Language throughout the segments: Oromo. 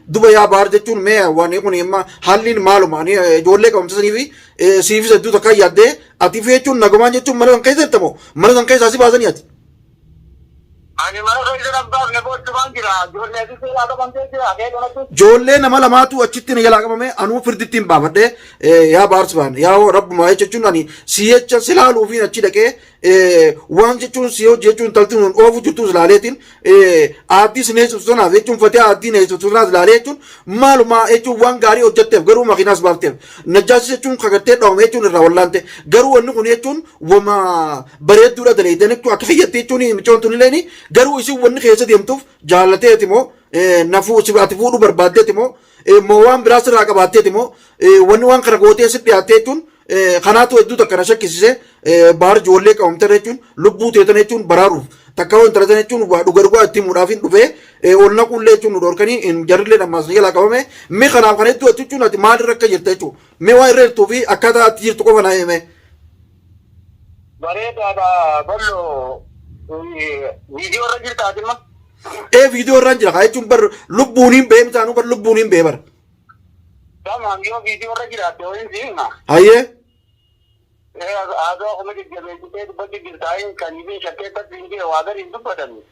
Duba yaa baar jechuun mee waan kun amma haalliin maaluma ani ijoollee qabamsisanii fi siifis hedduu takka yaaddee ati fi jechuun nagumaan jechuun mana san keessa jirta moo mana san keessaa si baasanii ati. Ani mana keessa nan baafne boochumaan jira. Ijoollee fi seeraa qabamtee jira. Kee kanatti. Ijoollee nama lamaatu achitti na jalaa qabame anuu firditti hin baafadhe yaa baarsifaan yaa rabbumaa jechuun ani si jecha si laaluu fi achi dhaqee waan jechuun si hojii jechuun intalti sun oofu jirtus ilaaleetiin aaddii sin eessiftu sanaaf jechuun fatee aaddii na eessiftu sanaaf ilaalee jechuun maalumaa jechuun waan gaarii hojjetteef garuu makiinaas baafteef najjaasi jechuun kagartee dhawame jechuun irraa wallaante garuu wanni kun jechuun wama bareedduudha daleeydan jechuun akka kiyyatti jechuun micoon tun illeen garuu isin wanni keessa deemtuuf jaalateeti moo nafuu ati fuudhuu barbaaddeeti moo moo waan biraa sirraa qabaatteeti moo wanni waan kana gootee si dhiyaattee jechuun kanaatu hedduu takka na shakkisise baar ijoollee qabamtan jechuun lubbuu teetan jechuun baraaruuf takka waan intala jechuun waa dhuga dhugaa itti himuudhaaf hin dhufee ol naquullee jechuun nu dhorkanii hin jarrillee ammaas ni jalaa qabame mee kanaaf kana hedduu ati jechuun ati maalirra akka jirta jechuun mee waan irra jirtuu fi akkaataa ati jirtu qofa na hime. Bareedaadha ballo viidiyoo irra jirta ati imma. Ee viidiyoo irraan jira kaa jechuun bar lubbuun hin ba'ee mitaanuu bar lubbuun hin ba'ee bar. Tamaam yoo viidiyoo irra jiraatte waliin si hima. Hayyee. Haasawaa kuma jajjabeessitee dubbatti jirta kan isin shakkeeffatti hin jire waa gadi hin dubbatani.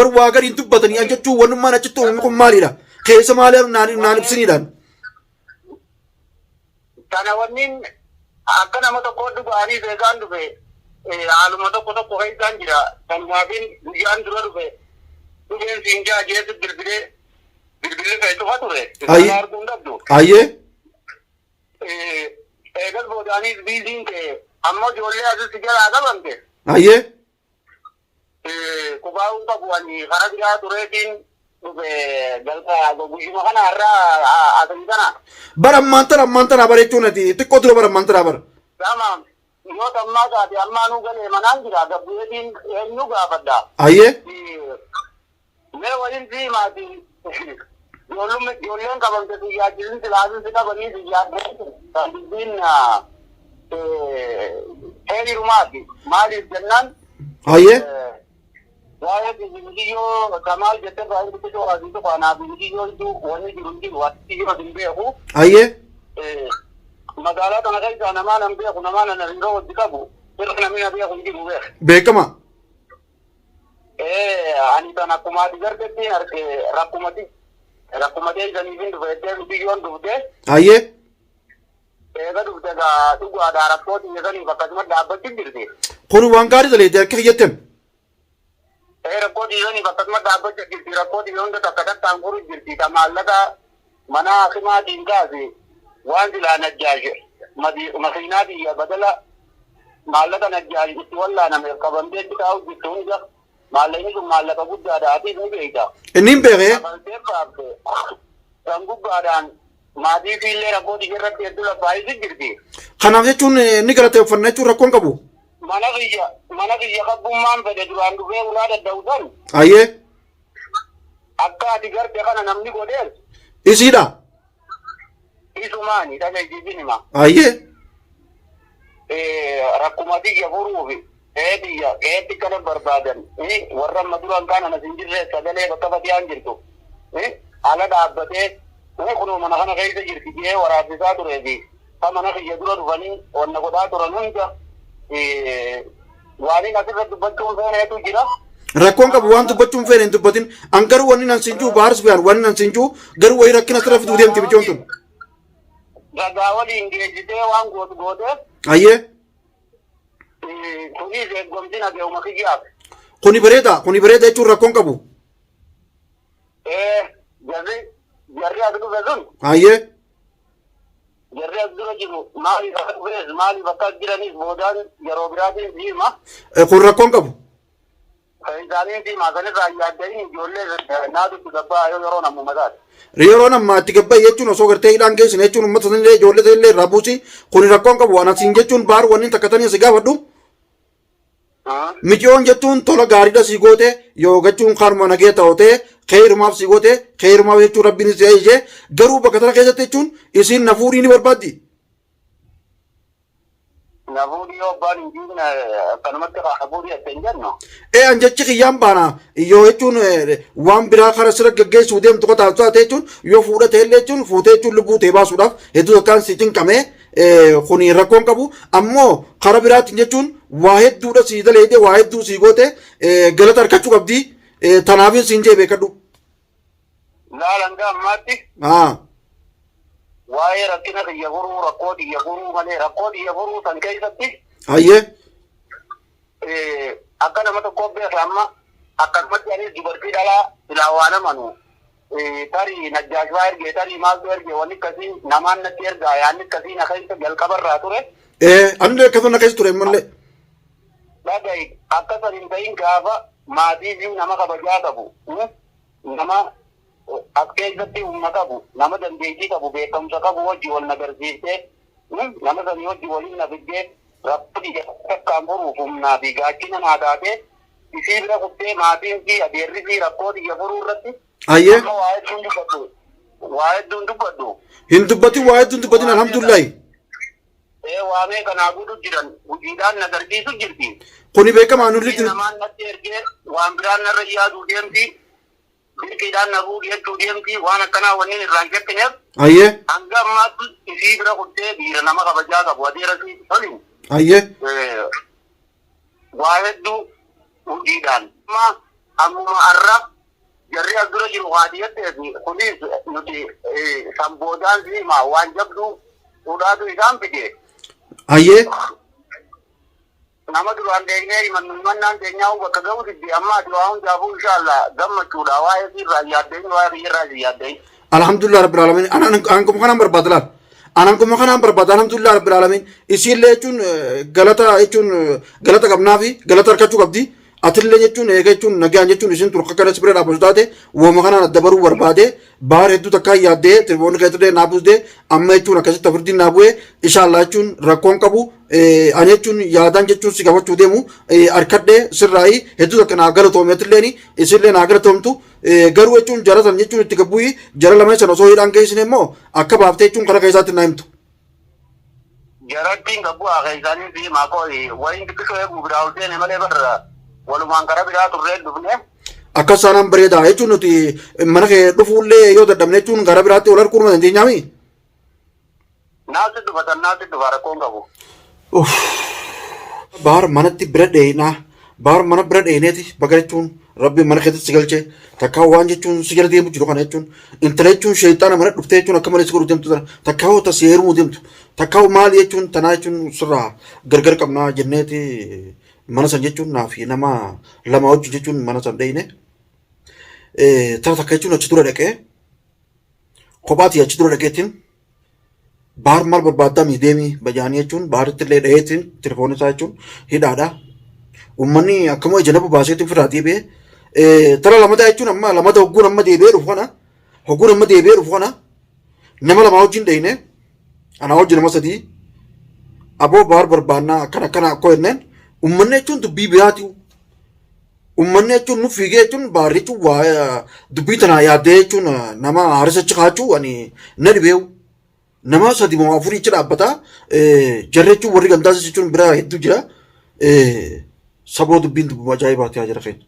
Bar waa gadi hin dubbatanii an jechuun wannummaan achitti uumame kun maalidha? Keessa maali naan naan ibsiniidhaan? Kana wanniin akka nama tokkoo dhugaanii beekaan dhufe haaluma tokko tokko keessaan jira. Kanumaafin guyyaan dura dhufe dhufeen siin jaa jeesu bilbilee bilbilli kee cufa ture. Ayi. Isaan arguu hin dhabdu. Hayyee. Eegas boodaanis biiziin kee ammoo ijoollee asitti jalaa qabamte. Hayyee. Qubaa'uun qabu ani karaa biraa tureetiin dhufe galka guyyuma kana har'aa asii kana. Bara ammaan tana ammaan tana bara jechuun ati xiqqoo dura bara ammaan tana bara. Tamaam yoo tammaa taate ammaanuu galee manaan jira gabbu'eetiin eenyu gaafadha. Hayyee. Mee waliin si himaati. Ijoolleen qabamte si yaachisin silaasin si qabanii si yaaddee kan dubbiin heerirumaati. Maaliif jennaan Hayyee. waa'ee biyyoo kamaal jettee baay'ee biyyoo asii tokko anaa biyyoo iddoo wanni jiru hin jiru ati biyyoo hin beeku. Hayyee. Magaalaa kana keessaa namaa nan beeku namaa nan hariiroo wajji qabu irra namni na beeku hin jiru beeku. Beekama. Ee ani kan akkuma ati gargattiin arge rakkumati rakkuma teessaniif hin dhufe jettee biyyoon dhufte Hayyee. eega dhufte gaa dhugaadhaa rakkoo xiyyeessaniif akkasuma dhaabbachuu jirti. Kun waan gaarii daleete akka kiyyattem. Ee rakkoo xiyyeessaniif akkasuma dhaabbachuu jirti rakkoo xiyye hunda takka takkaan furu jirti ta maallaqa mana hakimaatiin kaase waan silaa najjaash makiinaa xiyya badala maallaqa najjaash itti wallaanameef qabamtee itti taa'u jirtu hunda maallaqni sun maallaqa guddaadha atiis ni beekta. Inni hin beekee. Kafaltee baafte kan gubbaadhaan maatii fi illee rakkoo xiyya irratti hedduu lakkaa'isi jirti. Kanaaf jechuun ni galateeffanna jechuun rakkoon qabu. Mana kiyya qabbummaan fedhe duraan dhufee ulaa dadda'u san Hayyee. akka ati garte kana namni godhees Isiidha. isumaani dhageessisin hima. Hayyee. Rakkuma biyya furuufi qe'ee biyya qe'eetti kana barbaadan warra amma duraan kaan anas hin jirre sagalee bakka fatiyaan jirtu ala dhaabbatee kunoo mana kana keessa jirti jee waraabbisaa turee fi ka mana kiyya dura dhufanii wanna godhaa turan hunda waaniin asirra dubbachuun feeneetu jira. Rakkoon qabu waan dubbachuun feene hin dubbatin. An garuu wanni nan siin jiru Bahar Sufiyaan wanni nan siin jiru garuu wayii rakkina asirra fiduu deemti micoon tun. Ragaa waliin geessitee waan gootu gooteef Hayyee. kunis eeggomsi nageuma kiyyaaf. Kuni bareeda kuni bareeda jechuun rakkoon qabu. Ee jarri as dhufe sun Hayyee. jarri as dura jiru maaliif akka dhufes maaliif akka as jiranis boodaan yeroo biraatiin si hima. Kun rakkoon qabu. Kan isaaniin si hima sanirraa yaadda'in ijoollee naatu itti gabbaa yoo yeroo nammuma taate. Yeroon ammaa itti gabbaa'e jechuun osoo gartee hidhaan geessine jechuun uummata sanillee ijoollee sanillee irraa buusi kuni rakkoon qabu waan asiin jechuun baar wanni takka tanii si gaafadhu. Miciyoon jechuun tola gaariidha si goote yoo jechuun kanuma nagee ta'u ta'e keerumaaf si goote keerumaaf jechuun rabbiin si eeyyee garuu bakka tana keessatti jechuun isiin na fuudhii ni barbaaddi. Na fuudhii yoo abbaan hin jiine akkanumatti haa fuudhii adda hin jennu. Ee an jechi kiyyaan baana yoo jechuun waan biraa kara sira gaggeessuu deemtu qotaa taate jechuun yoo fuudha ta'ellee jechuun fuutee jechuun lubbuu ta'e baasuudhaaf hedduu takkaan si cinqamee kuni rakkoon qabu ammoo kara biraatiin jechuun waa hedduudha sii daleede waa hedduu sii goote galata argachuu qabdi tanaafin siin jee beekadhu. Laal hanga ammaatti Haa. waa'ee rakkina kiyya furuu rakkoo kiyya furuu malee rakkoo kiyya furuu san keessatti Hayyee. akka nama tokkoo beeke amma akkasumatti anis dubartii dhalaa silaa waan amanu tarii najjaash waa ergee tarii maaltu ergee wanni akkasii namaan natti ergaa yaanni akkasii na keessa jalqabarraa ture. Ee anillee akkasuma na keessa ture mallee. Dhaga'i akka san hin ta'in gaafa maatii fi nama kabajaa qabu nama as keessatti humna qabu nama dandeettii qabu beekamsa qabu wajji wal na garsiiftee nama sanii wajji waliin na fiddee rakkoo biyya takkaan furuuf humnaa fi gaachina naa taatee isii bira kuttee maatiin fi adeerri fi rakkoo biyya furuu irratti Hayyee. amma waa hedduun dubbadhu waa hedduun dubbadhu. Hin dubbatin waa hedduun dubbatin alhamdulillahi. Ee waamee kanaa guutu jiran hojiidhaan na garsiisu jirti. Kuni beekamaa nulli Inni namaan natti ergee waan biraan narra yaaduu deemti. Dirqiidhaan na fuudhi jechuu deemti. Waan akkanaa wanni irraan shakkineef Hayyee. hanga ammaatti isii bira kuttee dhiira nama kabajaa qabu adeera isii toli. Hayyee. Waa hedduu hojiidhaan. Amma ammuma har'a jarri as dura jiru haadiyyattee fi kunis nuti san boodaan si hima waan jabduu fuudhaatu isaan fide. Hayyee. Nama duraan deemnee himannu himannaan keenyaa bakka ga'u didde amma ati waa hundaafuu inshaallah gammachuudha waa'ee sirraa yaaddeen waa'ee biyyarraa si yaaddeen. Alhamdulillah rabbil alamin. Anan kuma kanaan barbaada laal. Anan kuma kanaan barbaada alhamdulillah rabbil alamin. Isiillee jechuun galata jechuun galata qabnaafi galata argachuu qabdi. Atillee jechuun eega jechuun nagaan jechuun isin turka kana si bira dhaabbatu taate wooma kanaan adda baruu barbaade baar hedduu takkaa yaaddee telefoonni keessatti naa buusdee amma jechuun akkasitti afurdiin naa bu'ee inshaallah jechuun rakkoon qabu ani jechuun yaadaan jechuun si gaafachuu deemu harkadhee sirraayii hedduu takka naa galatoome atilleen isillee naa galatoomtu garuu jechuun jara san jechuun itti gabbu'ii jara lameen sana osoo hidhaan geessine immoo akka baaftee jechuun karaa keessaatti naa himtu. Jarattiin gabbu haa keessaanii fi maakoo wayiin xiqqisoo eeguu biraa ol seene malee barra walumaan karaa biraa turree dhufne. Akka isaanaan bareedaa jechuun nuti mana kee dhufuullee yoo dadhabne jechuun gara biraatti wal arguu dandeenyaami. Naatti dhufa san naatti dhufa rakkoon qabu. Baar manatti bira dheeyinaa. Baar mana bira dheeyineeti baga jechuun rabbi mana keessatti si galchee takkaa waan jechuun si jala deemu jiru kana jechuun intala jechuun sheexaana mana dhuftee jechuun akka malee si godhu deemtu tana takkaa hoo ta si heerumuu deemtu takkaa hoo maali jechuun tanaa jechuun sirraa gargar qabnaa jenneeti mana san jechuun naa fi nama lama wajjin jechuun mana san dheeyine. Tana takka jechuun achi dura dhaqee kophaati achi dura dhaqeetiin Bahar maal barbaaddaa mii deemii bajaanii jechuun Baharitti illee dhaheetiin telefoon isaa jechuun hidhaadha. Uummanni akkuma ija nama baaseetiin ofirraa deebi'ee tara lamataa jechuun amma lamata hogguun amma deebi'ee dhufu kana hogguun amma deebi'ee dhufu kana nama lamaa wajjin dhayine anaa wajjin nama sadii aboo Bahar barbaannaa akkana akkana akkoo jenneen uummanni jechuun dubbii biraati. Uummanni jechuun nu fiigee jechuun baarri jechuun waa dubbii tanaa yaaddee jechuun nama haarisa achi kaachuu ani na dhibeewu. Nama sadi moo afurii achi dhaabbata. Jarri jechuun warri gandaas jechuun bira hedduu jira. Saboo dubbiin dubbuma ajaa'ibaati haa jira keenya.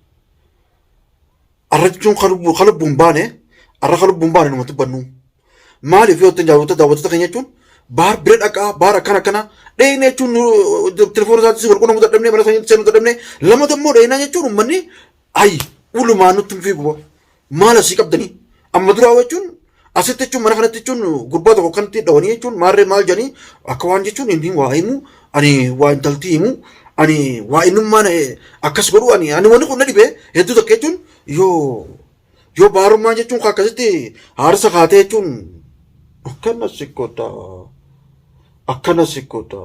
Arra jechuun ka lubbuun baane arra ka lubbuun baane numa dubbannu. Maaliif yoo ta'an daawwattoota daawwattoota keenya jechuun baar bira dhaqaa baar akkana akkana dheeyna jechuun telefoona isaatti wal qunnamuu dadhabnee mana isaanii seenuu dadhabnee lamata immoo dheeynaa jechuun uummanni ayi ulumaa nutti hin fiigu maal asii qabdanii amma duraa jechuun asitti jechuun mana kanatti jechuun gurbaa tokko kanatti dhawanii jechuun maarree maal jedhanii akka waan jechuun inni waa himu ani waa intaltii himu ani waa innummaan akkas godhu ani ani wanni kun na dhibee hedduu takka jechuun yoo Yoo baarummaa jechuun ka akkasitti haarsa kaatee jechuun akkana si godha. Akkana si godha.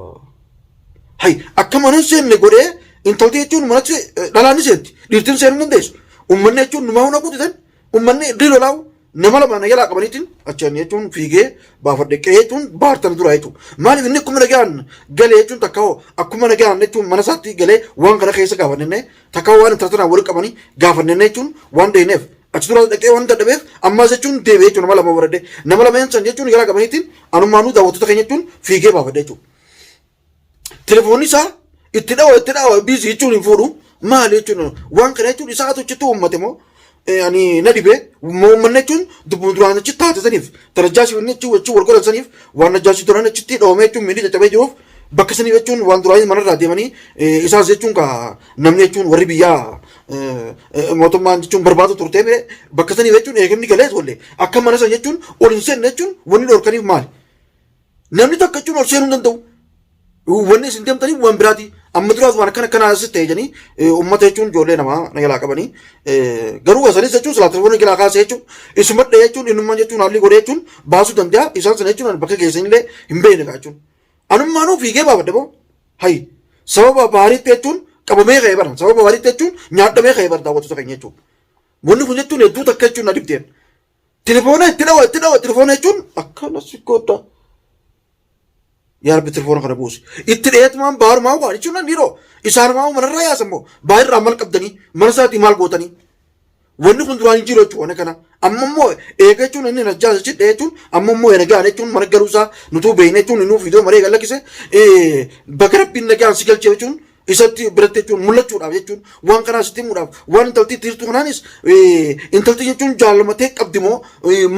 Hay akka mana hin seenne godhee intalti jechuun manatti dhalaan ni seenti. Dhiirtiin seenuu hin dandeessu. Uummanni jechuun numaa huna guututan uummanni dilolaawu nama lama na jalaa qabaniitiin achaan jechuun fiigee baafadhe qe'ee jechuun baartan dura jechuudha. Maaliif inni akkuma nagaan galee jechuun takka hoo akkuma nagaan jechuun mana isaatti galee waan kana keessa gaafannee Takka waan intala tanaan wal qabanii gaafanneen jechuun waan deeneef achi dura dhaqee waan dadhabeef ammaas jechuun deebi'ee jechuun nama lama baradhe nama lameen san jechuun gara qabaniitiin anummaanuu daawwattoota keenya jechuun fiigee baafadhe jechuudha. Telefoonni isaa itti dhawa itti dhawa busy jechuun hin fuudhu. Maali jechuun waan kana jechuun isaatu achitti uummate moo ani na dhibe uummanni jechuun dubbuma duraan achitti taate saniif tarajjaashii wanni achi achi wal godhan saniif waan najjaashii duraan achitti dhawamee jechuun miilli caccabee jiruuf bakka saniif jechuun waan duraanii manarraa deemanii isaas jechuun ka namni jechuun warri biyyaa mootummaan jechuun barbaadu turtee mire bakka saniif jechuun eegamni galees wallee akka mana san jechuun ol hin seenne jechuun wanni dhorkaniif maali? Namni takka jechuun ol seenuu hin danda'u. Wanni isin deemtaniif waan biraati. Amma duraas waan akkana akkanaa asitti ta'e jedhanii uummata jechuun ijoollee namaa na jalaa qabanii. Garuu asanis jechuun silaa telefoona jalaa kaasee jechuun isuma dha'ee jechuun innummaan jechuun haalli godhee jechuun baasuu danda'a. Isaan sana jechuun bakka geessanillee hin beekne kaa jechuun. Anummaanuu fiigee baafadhe boo. Hayi sababa baariitti jechuun qabamee ka'ee bara. Sababa baariitti jechuun nyaadhamee ka'ee bara daawwattoota keenya jechuudha. Wanni kun jechuun hedduu takka jechuun na dhibdeen. Telefoona itti dhawa itti dhawa telefoona jechuun akkana si godha. Yaa Rabbi telefoona kana buusi. Itti dhiyeetumaan baarumaa waan jechuun nan dhiiroo isaanumaa manarraa yaasan moo baay'irraa maal qabdanii mana isaatii maal gootanii. Wanni kun duraan hin jiru jechuudha wanni kana. Amma immoo eega jechuun inni najjaa jechi dhee jechuun amma immoo nagaan jechuun mana galuusaa nutuu beekne jechuun inni viidiyoo maree gad lakkise bakka rabbiin nagaan si galchee jechuun isatti biratti jechuun mul'achuudhaaf jechuun waan kanaa sitti himuudhaaf waan intalti itti jirtu kanaanis intalti jechuun jaalamatee qabdi moo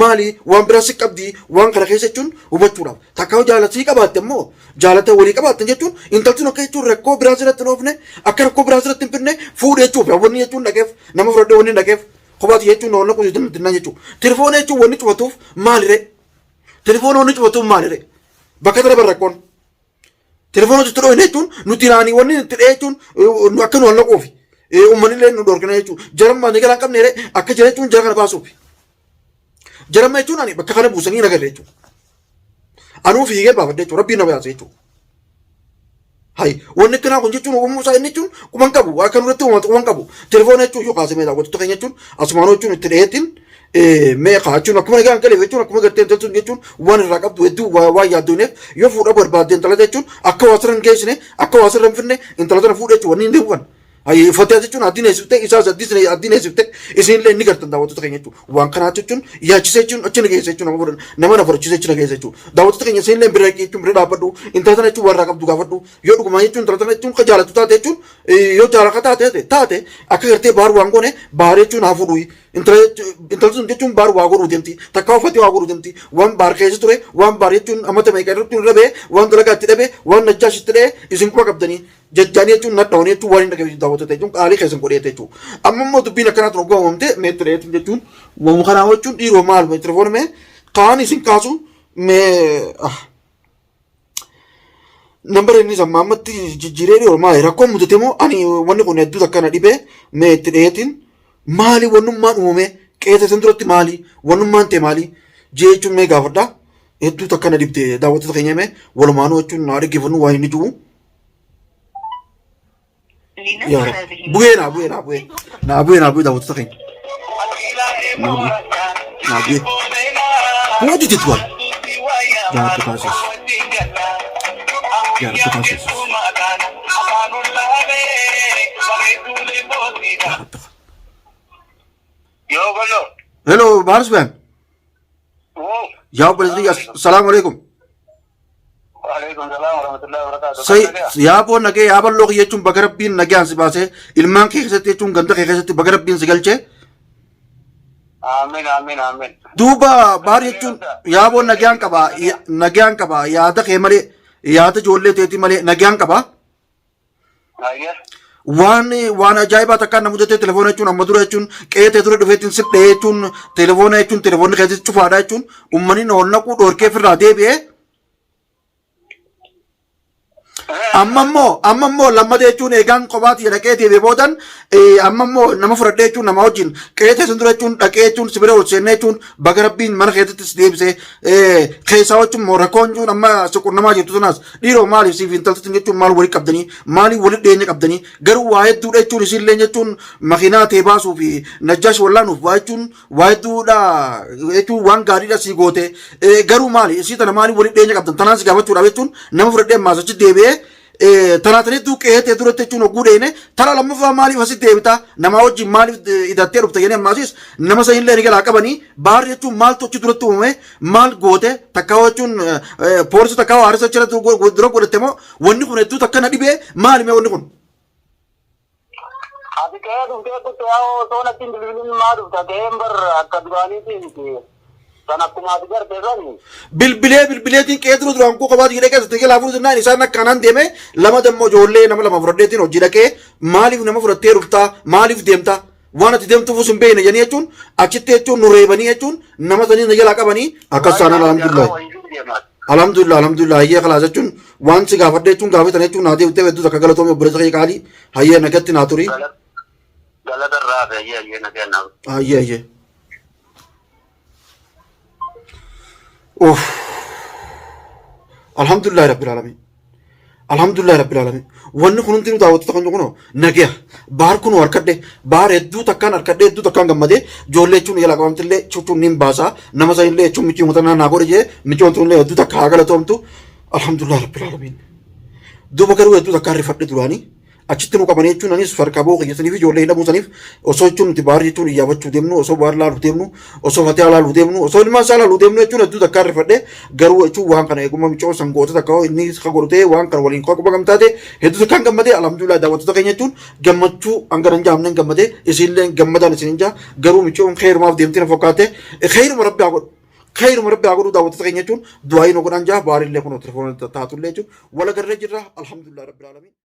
maali waan biraa si qabdi waan kana keessa jechuun hubachuudhaaf takka yoo jaalatii qabaatte immoo jaalata walii qabaattan jechuun intalti akka jechuun rakkoo biraa sirratti hin oofne akka rakkoo biraa sirratti hin fidne fuudhe jechuuf wanni jechuun dhaqeef nama fudhadhee wanni dhaqeef kophaati jechuun na wanna kuusi jechuudha. Telefoona jechuun wanni cufatuuf maaliree? Telefoona wanni cufatuuf maaliree? Bakka tana barrakkoon. Telefoona itti dhohine jechuun nuti naanii wanni itti dhahee jechuun nu akka nu hallaquufi. Uummanni illee nu dhorkina jechuun jarammaa ni galaan qabne akka jira jechuun jara kana baasuufi. Jarammaa jechuun ani bakka kana buusanii na galle jechuudha. Anuu fiigee baafadhe jechuudha rabbiin na baase jechuudha. Hayi wanni akkanaa kun jechuun uumamuu isaa inni jechuun quban qabu akka nurratti uumamatu quban qabu. Telefoona jechuun yoo kaasee mee daawwattoota keenya jechuun asumaanuu jechuun itti dhaheetiin mee kaachuun akkuma nagaan galeef jechuun akkuma gartee intalli sun jechuun waan irraa qabdu hedduu waan yaaddoneef yoo fuudha barbaadde intala jechuun akka waa sirra hin geessine akka waa sirra hin finne intala tana fuudha jechuun wanni hin deemu kan. Fatee jechuun addiin eessifte isaas addiin eessifte isinillee inni gartan daawwattoota keenya jechuun waan kanaa jechuun yaachisee jechuun achi na geesse jechuun nama fudhan nama na fudhachiisee achi na geesse jechuun daawwattoota keenya isinillee bira jechuun bira dhaabbadhu intala tana jechuun warraa qabdu gaafadhu yoo dhugumaa jechuun intala tana jechuun ka jaalattu taate jechuun yoo jaalaka taate taate akka gartee baar waan goone baar jechuun haa fuudhu Intalti sun jechuun baar waa godhuu deemti. Takkaa uffatee waa godhuu deemti. Waan baar keessa ture, waan baar jechuun amata meeqa irratti hin dhabe, waan dalagaa itti dhabe, waan najjaash itti dhabe, isin quba qabdanii. Jajjaanii jechuun nadhaawanii jechuun waan hin dhagabe daawwattoota jechuun qaalii keessan godhee jechuudha. Amma immoo dubbiin akkanaa tun oggaa uumamte meetti dhaheetiin jechuun waan kanaa jechuun dhiiroo maal telefoona mee kaan isin kaasu mee ah. Nambara inni samma ammatti jijjiiree dhiyoo maali rakkoon mudate moo ani wanni kun hedduu takka na dhibee mee itti dhiyeetiin maali wannummaan uumame qeeta isin duratti maali wannummaan ta'e maali jechuun mee gaafadha hedduu takka na dhibde daawwattoota keenya mee walumaanuu jechuun naa dhaggeeffannu waan inni jiru. Yaa Rabbi bu'ee naa bu'ee naa bu'ee naa bu'ee naa bu'ee daawwattoota keenya. Naa bu'ee naa bu'ee. Bu'ee dide tuwan. Yaa Rabbi kaasiis. Yaa Rabbi kaasiis. Yaa Rabbi. Yoo gollo. Hello, Bahaar Sufyaan. Woo. Yaa obboleessa kiyya, assalaamu alaikum. Waalaikum salaam warahmatullahi wabarakatuh. Sai yaa boo nagee yaa balloo kiyya jechuun baga rabbiin nagaan si baasee ilmaan kee keessatti jechuun ganda kee keessatti baga rabbiin si galchee. Amiin amiin amiin. Duuba baar jechuun yaa boo nagaan qaba nagaan qaba yaada kee malee yaada ijoollee teetii malee nagaan qaba. Ayya. Waan waan ajaa'ibaa takkaan na mudatee telefoona jechuun amma dura jechuun qeetee dura dhufeetiin si dhahee jechuun telefoona jechuun telefoonni keessatti cufaadha jechuun uummanni na ol naquu dhoorkee ofirraa deebi'ee amma immoo amma immoo lammata jechuun eegaan kophaati dhaqee deebi'ee boodan amma immoo nama fudhadhee jechuun nama wajjin qeetee sun dura jechuun dhaqee jechuun sibira ol seennee jechuun baga rabbiin mana keessatti si deebisee keessaa jechuun moo rakkoon jechuun amma si qunnamaa jirtu tunaas dhiiroo maaliif siif intalti jechuun maal walitti qabdanii maaliif walitti dhiyeenya qabdanii garuu waa hedduudha jechuun isiillee jechuun makiinaa tee baasuu fi najjaash wallaanuuf waa jechuun waa hedduudha jechuun waan gaariidha sii goote garuu maali isii tana maaliif walitti dhiyeenya qabdan tanaan si gaafachuudhaaf jechuun nama fudhadhee ammaas achi deebi'ee Tanaatan hedduu qe'ee duratti jechuun hogguu dheene tara lammaffaa maaliif asitti deebita, namaa wajjin maaliif hidhattee dhufte jedhanii ammaasis nama sanillee ni galaa qabanii. Baar jechuun maaltu achi duratti uumame, maal goote, takkaa jechuun poolisii takkaa haarisa achirratti dura godhatte moo? Wanni kun hedduu takka na dhibee. Maali mee wanni kun? Ati qe'ee dhuftee kutte, yaa osoo natti hin bilbilin maa dhufta? Qe'een bar akka duraaniitii miti. Kan akkuma ati garte sani. Bilbilee bilbileetiin qe'ee dura duraan koo qabaatu jedhee keessatti jalaa fuudhu jennaan isaan akka kanaan deeme. Lama dammoo ijoollee nama lama fudhadheetiin hojii dhaqee, maaliif nama fudhattee dhuftaa, maaliif deemtaa, waan ati deemtuufus hin beekne jedhanii jechuun achitti jechuun nu reebanii jechuun nama sanii na jalaa qabanii akkas taanaan. Alhamdulillah, alhamdulillah, alhamdulillah. Hayyee, kalaas jechuun waan si gaafadhe jechuun gaafii tana jechuun naa deebitee hedduu takka galatoomii, obboleessa kee qaalii. Hayyee, nagatti naa turii. Galata irraa hafe. Hayyee, hayyee, na kenna. Hayyee, hayyee. Uff. Alhamdulillah Rabbil Alamin. Alhamdulillah Rabbil Alamin. Wanni kun hundinuu daawwattoota kan kunoo nagaya. Baar kunoo harkadhe. Baar hedduu takkaan harkadhe, hedduu takkaan gammadee. Ijoollee jechuun yala qabamtillee jechuun niin baasaa. Nama sanillee jechuun michii mutanaa naa godhe jee michoon tunillee hedduu takka haa galatoomtu. Alhamdulillah Rabbil Alamin. Duuba garuu hedduu takkaan rifadhe duraanii. Achitti nu qabanii jechuun anis farka boo kiyyasaniif ijoollee hidhamuu saniif osoo jechuun nuti baar jechuun iyyaafachuu deemnu, osoo baar laaluu deemnu, osoo fatihaa laaluu deemnu, osoo ilmaan isaa laaluu deemnu jechuun hedduu takkaan rifadhe. Garuu jechuun waan kana eegummaa micoo san goota takka hoo inni ka godhu ta'e waan kana waliin quba gamtaate hedduu takkaan gammadee. Alhamdulillah, daawwattoota keenya jechuun gammachuu hanga nan jaamneen gammadee, isinillee gammadaan isin jaa. Garuu micoon keerumaaf deemtee na fakkaate. Keeruma rabbi haa godhu. Khayruma rabbi haa godhuu. Daawwattoota keenya jechuun du'aayii nu godhan jaa. Baarillee kun telefoona taatullee jechuun wal agarree jirra. Alhamdulillah rabbil alamin.